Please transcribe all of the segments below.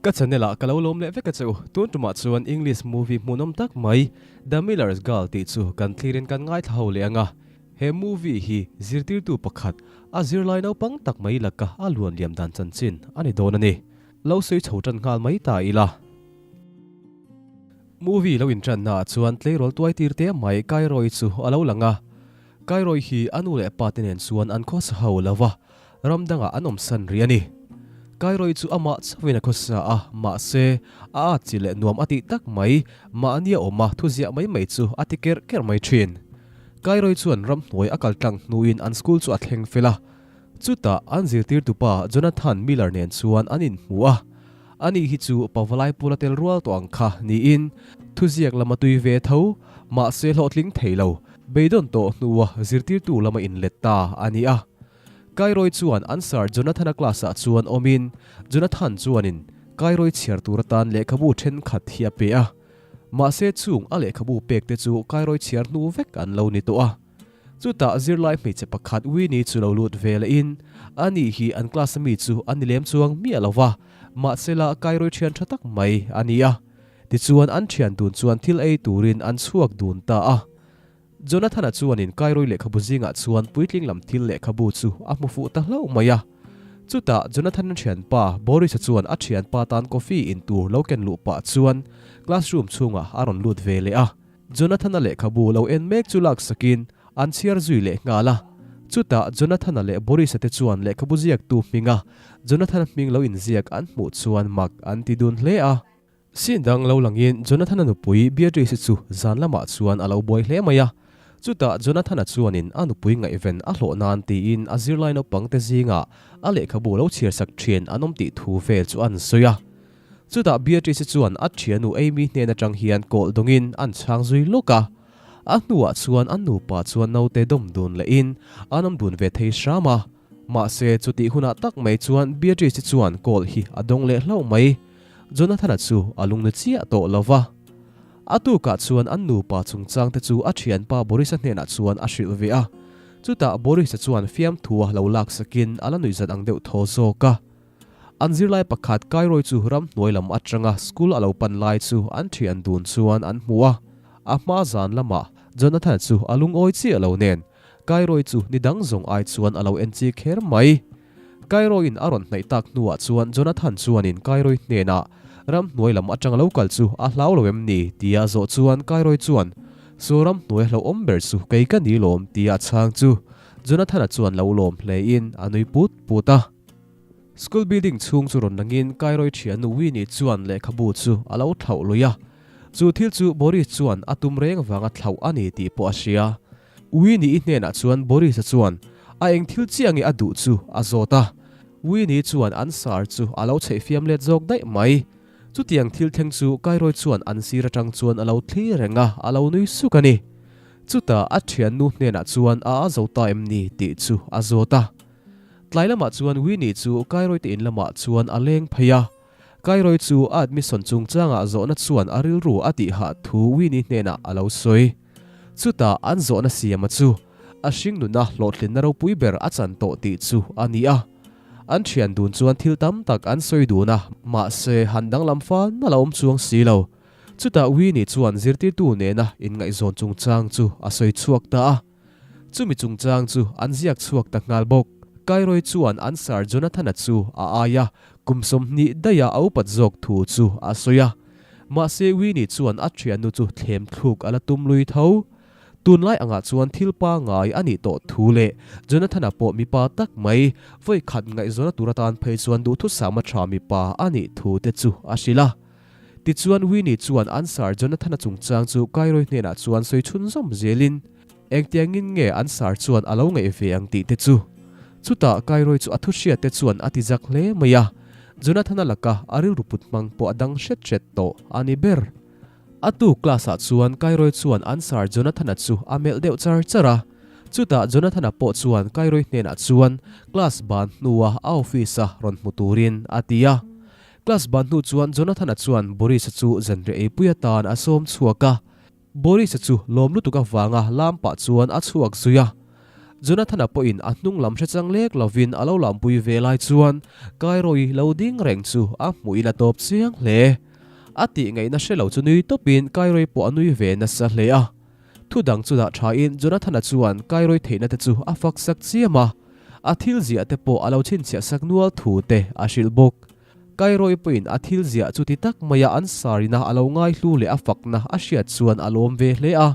Ka channel ah ka lo lawm leh vek a che u. Tun tumah chuan English movie hmuhnawm tak mai The Miller's Girl tih chu kan thlirin kan ngaithla ho leh ang a. He movie hi zirtirtu pakhat a zirlai naupang tak mai laka a luan liam dan chanchin a ni dawn a ni. Lo sawi chho tan nghal mai ta ila. Movie lo intranna ah chuan tleirawl tuai tir te mai Kairoi chu a lo lang a. Kairoi hi a nu leh pa te nen chuan an khawsa ho lo va, ram dangah an awm san rih a ni. Kairoi chu amah chauhin a khawsa a, mahse, a at chi leh nuam a tih tak mai, mahni a awm a, thuziah mai mai chu a ti kerh kerh mai thin. Kairoi chuan ramhnuai a kal tlang hnuin an school chu a thleng fel a. Chutah an zirtirtupa Jonathan Miller nen chuan an inhmu a. Ani hi chu Pavalai pula tel rual tawh ang kha niin thuziak lama tui ve tho, mahse hlawhtling thei lo, beidawn tawh hnua zirtirtu lama inlet ta a ni a. Kairoi chuan an Sir Jonathan-a class-ah chuan awmin Jonathan chuanin Kairoi chhiar tur atan lehkhabu thenkhat hi a pe a. Mahse chung a lehkhabu pekte chu Kairoi chhiar hnu vek an lo ni tawh a. Chutah zirlai hmeichhe pakhat Winnie chu lo lut ve lehin, ani hi an class ami chu a ni lem chuang miah lo va, mahsela Kairoi thian tha tak mai a ni a. Tichuan an thian dun chuan thil ei turin an chhuak dun ta a. Jonathan-a chuanin Kairoi lehkhabu zingah chuan puitling lam thil lehkhabu chu a hmu fuh ta hlauh mai a. Chutah Jonathan-a thianpa Boris-a chuan a thianpa tan coffee in tur lo ken luh pah chuan classroom chhungah a rawn lut ve leh a. Jonathan-a lehkhabu lo en mek chu laksakin an chhiar zui leh nghal a. Chutah Jonathan-a leh Boris-a te chuan lehkhabu ziaktu hminga Jonathan-a hming lo inziak an hmuh chuan mak an ti dun hle a. Scene dang lo langin Jonathan-a nupui Beatrice-i chu zan lamah chuan a lo buai hle mai a. Chutah Jonathan-a chuanin a nupui ngaihven a hlawh nan tiin a zirlai naupangte zingah a lehkhabu lo chhiarsak thin an awm tih thu vel chu an sawi a. Chutah Beatrice chuan a thianu Amy hnen atang hian kawlh dawngin an chhang zui lawk a. A hnuah chuan an nupa chuan naute dawm dun lehin an awm dun ve thei hram a. Mahse chutih hunah tak mai chuan Beatrice chuan kawlh hi a dawng leh hlauh mai. Jonathan-a chu a lungni chiah tawh lo va. A tukah chuan an nupa chungchangte chu a thianpa Boris-a hnenah chuan a hrilh ve a. Chutah Boris-a chuan fiamthua lo laksakin a la nuihzat ang deuh thaw zawk a. An zirlai pakhat Kairoi chu ramhnuai lam atanga school a lo pan lai chu an thian dun chuan an hmu a. A hma zan lamah Jonathan chu a lungawi chiah lo nen Kairoi chu ni dang zawng ai chuan a lo en chi kher mai. Kairoiin a rawn hnaih tak hnuah chuan Jonathan chuanin Kairoi hnenah ramhnuai lam atanga lo kal chu a hlau lo em ni tia zawh chuan Kairoi chuan Saw ramhnuai hlauhawm ber chu kei ka ni lawm tia a chhang chu Jonathan-a chuan lo lawm hlein a nui put put a. School building chhung chu rawn langin Kairoi thiannu Winnie chuan lehkhabu chu a lo thlauh lui a. Chu thil chu Boris chuan a tum reng vanga thlauh a ni tih pawh a hria. Winnie-i hnenah chuan Boris-a chuan a eng thil chiah nge a duh chu a zawt a. Winnie chuan an sar chu a lo chheihfiam let zawk daih mai. Chutiang thil thleng chu Kairoi chuan an sir atang chuan a lo thlir reng a, a lo nui suk a ni. Chutah a thiannu hnenah chuan a a zo ta em ni tih chu a zawt a. Tlai lamah chuan Winnie chu Kairoi te in lamah chuan a leng phei a. Kairoi chu a admission chungchangah zawhna chuan a rilru a tih hah thu Winnie hnenah a lo sawi. Chutah an zawhna siama chu a hring nuna hlawhtlinna ropui ber a chan tawh tih chu a ni a. An thian dun chuan thil tam tak an sawi dun a, mahse han danglam fal nalh a awm chuang si lo. Chutah Winnie chuan zirtirtu nena inngaihzawn chungchang chu a sawi chhuak ta a. Chumi chungchang chu an ziak chhuak ta nghal bawk. Kairoi chuan an Sir Jonathan-a chu a aia kum 20 daiha a upat zawk thu chu a sawi a. Mahse Winnie chuan a thiannu chu thlem thluk a la tum lui tho. Tunlai angah chuan thil pangai a nih tawh thu leh Jonathan-a pawh mipa tak mai vawi khat ngaihzawna tur atan phei chuan duhthusama tha mipa a nih thu te chu a hrilh a. Tichuan Winnie chuan an Sir Jonathan-a chungchang chu Kairoi hnenah chuan sawi chhunzawm zelin engtiangin nge an Sir chuan a lo ngaih ve ang tih te chu. Chutah Kairoi chu a thu hriat te chuan a ti zak hle mai a, Jonathan-a laka a rilru put hmang pawh a dang hret hret tawh a ni ber. A tu class-ah chuan Kairoi chuan an Sir Jonathan-a chu a melh deuh char char a. Chutah Jonathan-a pawh chuan Kairoi hnenah chuan class ban hnua a office-a rawn hmu turin a ti a. Class ban hnu chuan Jonathan-a chuan Boris-a chu zanriah eipui atan a sawm chhuak a. Boris-a chu lawm lutuk avanga lam pah chuan a chhuak zui a. Jonathana pawhin a hnung lam hre chang lek lovin a lo lampui ve lai chuan Kairoi lo ding reng chu a hmuhin a tawp chiang hle. A tih ngaihna hre lo chu nui tawpin Kairoi pawh a nui ve nasa hle a. Thu dang chu dah thain Jonathana chuan Kairoi theihna te chu a fak sak chiam a, a thil ziah te pawh a lo chhinchhiah sak nual thu te a hrilh bawk. Kairoi pawhin a thil ziah chu ti tak maia an sarina a lo ngaihlu leh a fakna a hriat chuan a lawm ve hle a.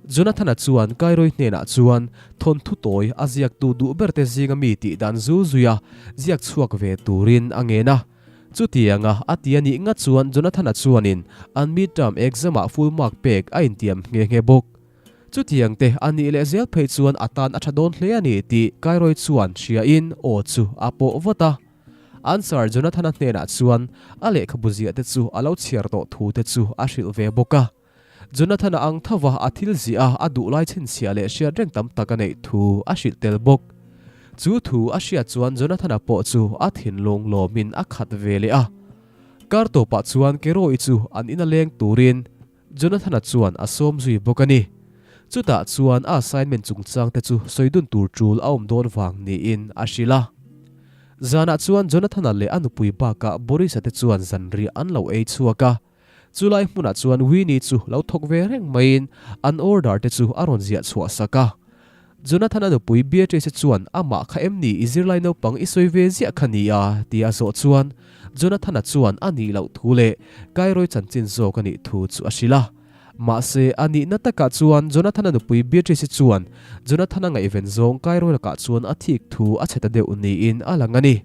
Jonathana chuan Kairoi hnenah chuan thawnthu tawi a ziaktu duh berte zinga mi tih dan zul zuia ziak chhuak ve turin a ngen a. Chutianga a ti a nih ngat chuan Jonathana chuanin an midterm exam-ah full mark pek a intiam nghe nghe bawk. Chutiang te a nih leh zel phei chuan a tan a tha dawn hle a ni tih Kairoi chuan hriain aw chu a pawh vat a. Answer Jonathana hnenah chuan a lehkhabu ziah te chu a lo chhiar tawh thu te chu a hrilh ve bawk a. Jonathana ang thova a thil ziah a a duh lai chhinchhiah leh hriat reng tam tak a neih thu a hrilh tel bawk. Chu thu a hriat chuan Jonathana pawh chu a thinlung lawmin a khat ve leh a. Kar tawpah chuan Keroe chu an ina leng turin Jonathana chuan a sawm zui bawk a ni. Chutah chuan a assignment chungchang te chu sawi dun tur tul a awm dawn vang niin a hrilh a. Zanah chuan Jonathana leh a nupui bakah Boris-a te chuan zanriah an lo ei chhuak a. Chulai hmunah chuan Winnie chu lo thawk ve reng maiin an order te chu a rawn ziah chhuah sak a. Jonathana nupui Beatrice chuan amah kha em ni i zirlai naupang i sawi ve ziah kha ni a? tia a zawh chuan Jonathana chuan a nih loh thu leh Kairoi chanchin zawk a nih thu chu a hrilh a. Mahse, a nihna takah chuan Jonathana nupui Beatrice chuan Jonathana ngaihven zawng Kairoi lakah chuan a thik thu a chhe ta deuh niin a lang a ni.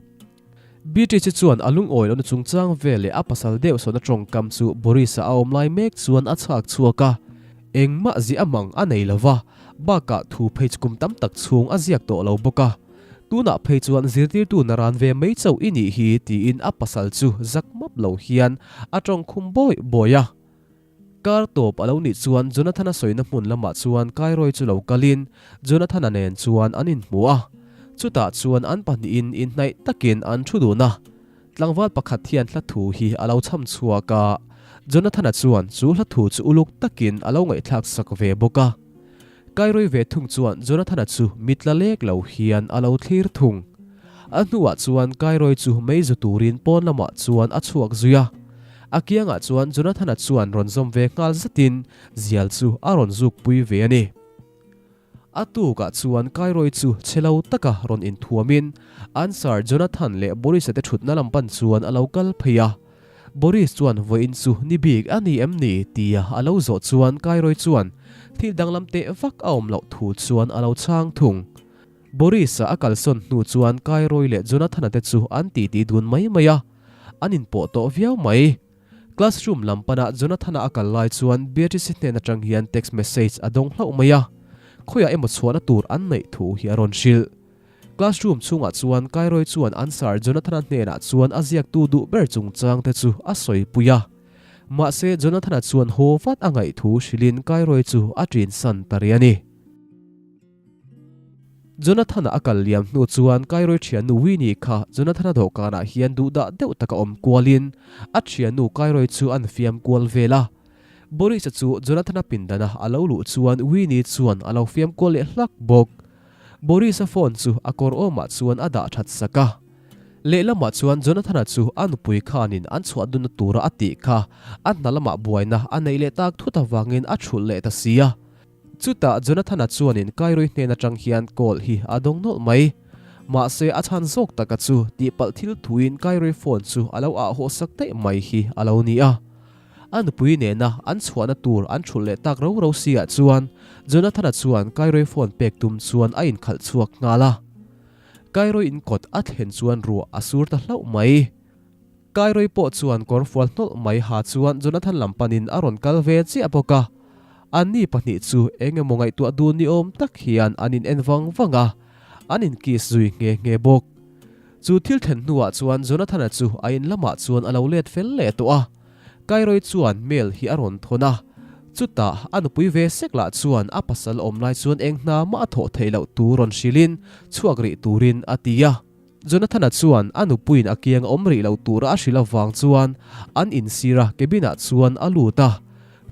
Beatrice chuan a lungawi lohna chungchang vel leh a pasal deuh sawhna tawngkam chu Boris-a a awm lai mek chuan a chhak chhuak a. Engmah ziah a mang a nei lo va, bakah thu phei chu kum tam tak chhung a ziak tawh lo bawk a. Tunah phei chuan zirtirtu naran ve mai chauh i nih hi tiin a pasal chu zak map lo hian a tawngkhum bawih bawih a. Kar tawp a lo nih chuan Jonathana sawina hmun lamah chuan Kairoi chu lo kalin Jonathana nen chuan an inhmu a. Chutah chuan an pahnihin inhnaih takin an thu dun a. Tlangval pakhat hian hla thu hi a lo chham chhuak a, Jonathana chuan chu hla thu chu uluk takin a lo ngaihthlak sak ve bawk a. Kairoi ve thung chuan Jonathana chu mitla lek lo hian a lo thlir thung. A hnuah chuan Kairoi chu mei zu turin pawn lamah chuan a chhuak zui a. A kiangah chuan Jonathana chuan rawn zawm ve nghal zatin zial chu a rawn zuk pui ve a ni. A tukah chuan Kairoi chu che lo taka rawn inthuamin an sir Jonathan leh Boris-a te thutna lam pan chuan a lo kal phei a. Boris chuan vawiin chu ni bik a ni em ni? tia a lo zawh chuan Kairoi chuan thil danglam teh vak a awm loh thu chuan a lo chhang thung. Boris-a a kalsawn hnu chuan Kairoi leh Jonathana te chu an titi dun mai mai a, an inpawh tawh viau mai. Classroom lam pana Jonathana a kal lai chuan Beatrice hnen atang hian text message a dawng hlauh mai a, khawiah emaw chhuahna tur an neih thu hi a rawn hrilh. Classroom chhungah chuan Kairoi chuan an sir Jonathana hnenah chuan a ziaktu duh ber chungchang te chu a sawipui a. Mahse Jonathana chuan haw vat a ngaih thu hrilhin Kairoi chu a ṭinsan ta rih a ni. Jonathana a kal liam hnu chuan Kairoi ṭhiannu Winnie kha Jonathana dawhkanah hian duhdah deuh taka awm kualin a ṭhiannu Kairoi chu an fiam kual vel a. Boris-a chu Jonathana pindana a lo luh chuan Winnie chuan a lo fiam kual leh hlak bawk. Boris-a phone chu a kawr awmah chuan a dah that sak a. Lehlamah chuan Jonathana chu a nupui khanin an chhuah dunna tura a tih kha a hna lamah buaina a neih leh tak thut avangin a thulh leh ta si a. Chutah Jonathana chuanin Kairoi hnen atang hian call hi a dawng nawlh mai. Mahse a chhan zawk taka chu tihpalh thil thuin Kairoi phone chu a lo ahhaw sak daih mai hi a lo ni a. A nupui nena an chhuahna tur an thulh leh tak ro ro si ah chuan Jonathana chuan Kairoi phone pek tum chuan a inkhalh chhuak nghal a. Kairoi in kawt a thlen chuan ruah a sur ta hlauh mai. Kairoi pawh chuan kawr fual hnawlh mai ha chuan Jonathan lam panin a rawn kal ve chiah bawk a. Anni pahnih chu eng emaw ngaihtuah dun ni awm tak hian an in en vang vang a, an in kiss zui nghe nghe bawk. Chu thil thlen hnuah chuan Jonathana chu a in lamah chuan a lo let fel leh tawh a. Kairoi chuan mail hi a rawn thawn a, chutah a nupui ve sek lah chuan a pasal awm lai chuan eng hna mah a thawh theih loh tur rawn hrilhin chhuak rih turin a ti a. Jonathana chuan a nupuiin a kiang awm rih lo tura a hrilh avang chuan an insir a cabin-ah chuan a lut a,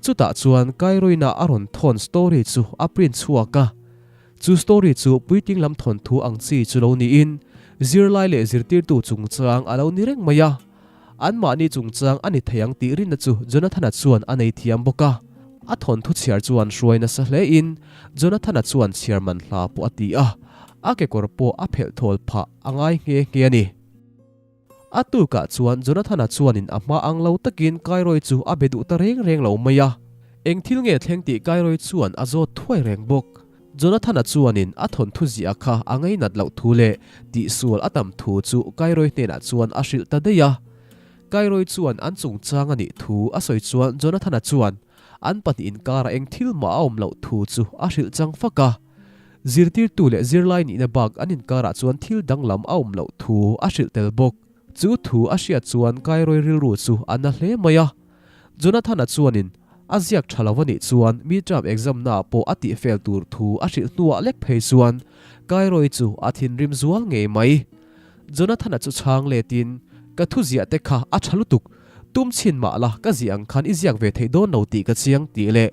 chutah chuan Kairoina a rawn thawn story chu a print chhuak a. Chu story chu puitling lam thawnthu ang chi chu lo niin zirlai leh zirtirtu chungchang a lo ni reng mai a. Anmahni chungchang a ni thei ang tih rinna chu Jonathana chuan a nei thiam bawk a. A thawnthu chhiar chuan hruai nasa hlein Jonathana chuan chhiar man hla pawh a ti a, a kekawr pawh a phelh thawl phah a ngai nghe nghe a ni. A tukah chuan Jonathana chuanin a hma ang lo takin Kairoi chu a be duh ta reng reng lo mai a. Eng thil nge thleng tih Kairoi chuan a zawt thuai reng bawk. Jonathana chuanin a thawnthu ziah kha a ngainat loh thu leh tihsual a tam thu chu Kairoi hnenah chuan a hrilh ta daih a. Kairoi chuan an chungchang a nih thu a sawi chuan Jonathana chuan an pahnih inkarah eng thil mah a awm loh thu chu a hrilh chang fak a. Zirtirtu leh zirlai nihna bak an inkarah chuan thil danglam a awm loh thu a hrilh tel bawk. Chu thu a hriat chuan Kairoi rilru chu a na hle mai a. Jonathana chuanin a ziak tha lo a nih chuan midterm exam naah pawh a tih fel tur thu a hrilh hnuah lek phei chuan Kairoi chu a thinrim zual ngei mai. Jonathana chu chhang letin, Ka thu ziah te kha a tha lutuk, tum chhin mah la ka ziah ang khan i ziak ve theih dawn lo tih ka chiang tih leh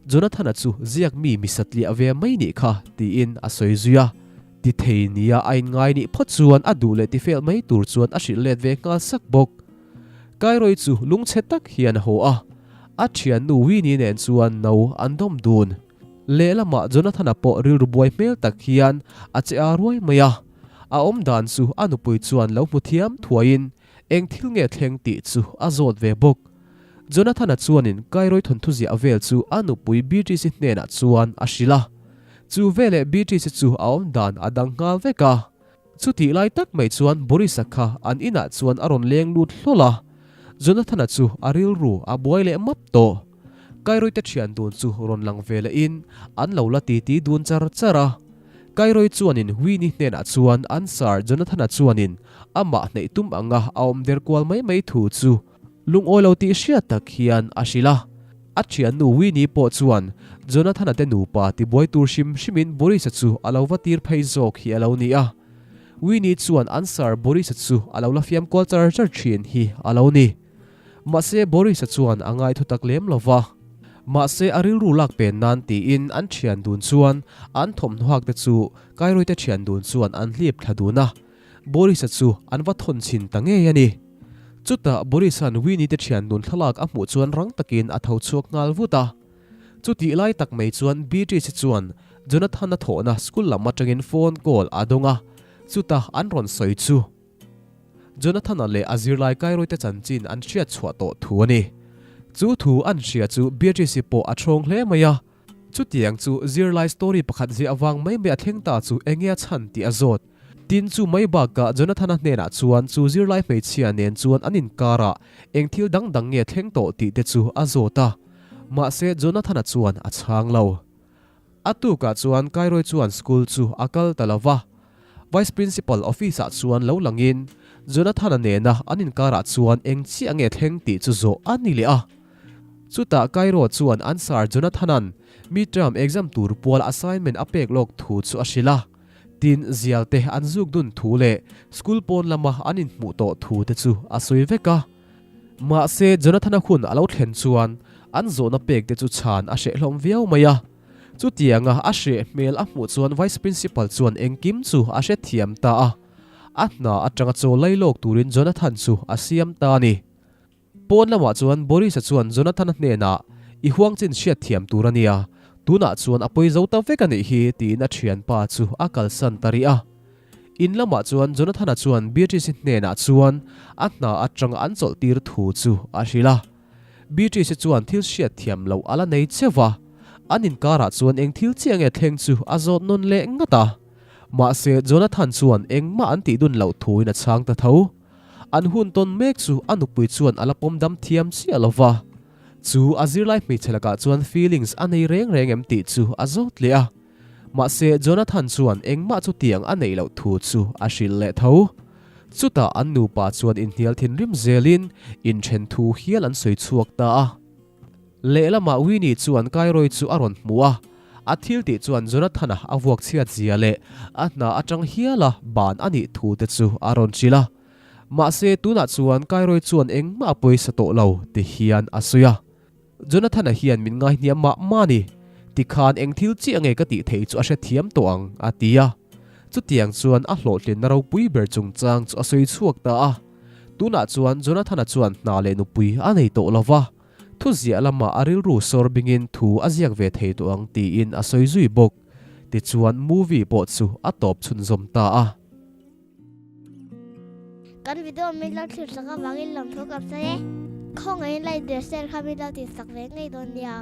Jonathana chu ziak mi mi satliah ve mai nih kha tiin a sawi zui a. Ti thei nia a inngai nih phawt chuan a duh leh ti fel mai tur chuan a hrilh let ve nghal sak bawk. Kairoi chu lungchhe tak hian a haw a, a thiannu Winnie nen chuan no an dawm dun. Lehlamah Jonathana pawh rilru buai hmel tak hian a che a ruai mai a, a awm dan chu a nupui chuan lo hmu thiam thuaiin eng thil nge thleng tih chu a zawt ve bawk. Jonathana chuanin Kairoi thawnthu ziah vel chu a nupui Beatrice-i hnenah chuan a hrilh a, chu veleh Beatrice-i chu a awm dan a dang nghal vek a. Chutih lai tak mai chuan Boris-a kha an inah chuan a rawn leng lut hlawl a, Jonathana chu a rilru a buai leh map tawh. Kairoi te thian dun chu rawn lang ve lehin an lo la titi dun char char a. Kairoi chuanin Winnie hnenah chuan an sir Jonathana chuanin amah hneih tum anga a awm der kual mai mai thu chu lungawi lo tih hriat tak hian a hrilh a. A thiannu Winnie pawh chuan Jonathana te nupa tibuai tur hrim hrimin Boris-a chu a lo va tir phei zawk hi a lo ni a. Winnie chuan an sir Boris-a chu a lo la fiam kual char char thin hi a lo ni. Mahse Boris-a chuan a ngai thutak lem lo va. Mahse a rilru lak pen nan tiin an thian dun chuan an thawmhnaw hak te chu Kairoi te thian dun chuan an hlip thla dun a. Boris-a chu an va thawn chhin ta ngei a ni. Chutah Boris-a'n Winnie te thian nun thlalak a hmuh chuan rang takin a tho chhuak nghal vut a. Chutih lai tak mai chuan Beatrice-i chuan Jonathan-a thawhna school lam atangin phone call a dawng a, chutah an rawn sawi chu Jonathan-a leh a zirlai Kairoi te chanchin an hriat chhuah tawh thu a ni. Chu thu an hria chu Beatrice-i pawh a thawng hle mai a. Chutiang chu zirlai story pakhat ziah avang mai mai a thleng ta chu enge a chhan tih a zawt. Tin chu mai bakah Jonathana hnenah chuan chu zirlai hmeichhia nen chuan an inkarah eng thil dang dang nge thleng tawh tih te chu a zawt a. Mahse Jonathana chuan a chhang lo. A tukah chuan Kairoi chuan school chu a kal ta lo va. Vice Principal office ah chuan lo langin Jonathana nena an inkarah chuan eng chiah nge thleng tih chu zawh a ni leh a. Chutah Cairo chuan an Sir Jonathan-a'n midterm exam tur pual assignment a pek lawk thu chu a hrilh a. Tin, zial te an zuk dun thu leh school pawn lama an inhmuh tawh thu te chu a sawi vek a. Mahse, Jonathan-a hun a lo thlen chuan an zawhna pek te chu chhan a hreh hlawm viau mai a. Chutianga a hreh hmel a hmuh chuan Vice Principal chuan engkim chu a hrethiam ta a. A hna atanga chaw lai lawk turin Jonathan chu a siam ta a ni. Pawn lamah chuan Boris-a chuan Jonathan-a hnenah, I huang chin hriat thiam tur a nia, tunah chuan a pawi zo ta vek a nih hi, tiin a thianpa chu a kalsan ta rih a. In lamah chuan Jonathan-a chuan Beatrice-i hnenah chuan a hna atanga an chawlh tir thu chu a hrilh a. Beatrice-i chuan thil hriat thiam loh a la nei cheu va, an inkarah chuan eng thil chiah nge thleng chu a zawt nawn leh ngat a. Mahse, Jonathan chuan engmah an tih dun loh thuin a chhang ta tho. An hun tawn mek chu a nupui chuan a la pawm dam thiam chiah lo va. Chu a zirlai hmeichhe lakah chuan feelings a nei reng reng em tih chu a zawt leh a. Mahse Jonathan chuan engmah chutiang a neih loh thu chu a hrilh leh tho. Chutah an nupa chuan inhnial thinrim zelin inthen thu hial an sawi chhuak ta a. Lehlamah Winnie chuan Kairoi chu a rawn hmu a, a thil tih chuan Jonathana a vuak chhiat zia leh a hna atang hiala ban a nih thu te chu a rawn hrilh a. Mahse tunah chuan Kairoi chuan engmah a pawisa tawh lo ti hian a sawi a. Jonathana hian min ngaihniam mah mah a ni. Tikhan eng thil chiah nge ka tih theih chu a hrethiam tawh ang, a ti a. Chutiang chuan a hlawhtlinna ropui ber chungchang chu a sawi chhuak ta a. Tunah chuan Jonathana chuan hna leh nupui a nei tawh lo va, thuziah lamah a rilru sawr bingin thu a ziak ve thei tawh ang tiin a sawi zui bawk. Tichuan movie pawh chu a tawp chhunzawm ta a. Kan video min lo thlir sak avangin lawmthu ka sawi e. Khawngaihin like leh share kha min lo tihsak ve ngei dawn nia.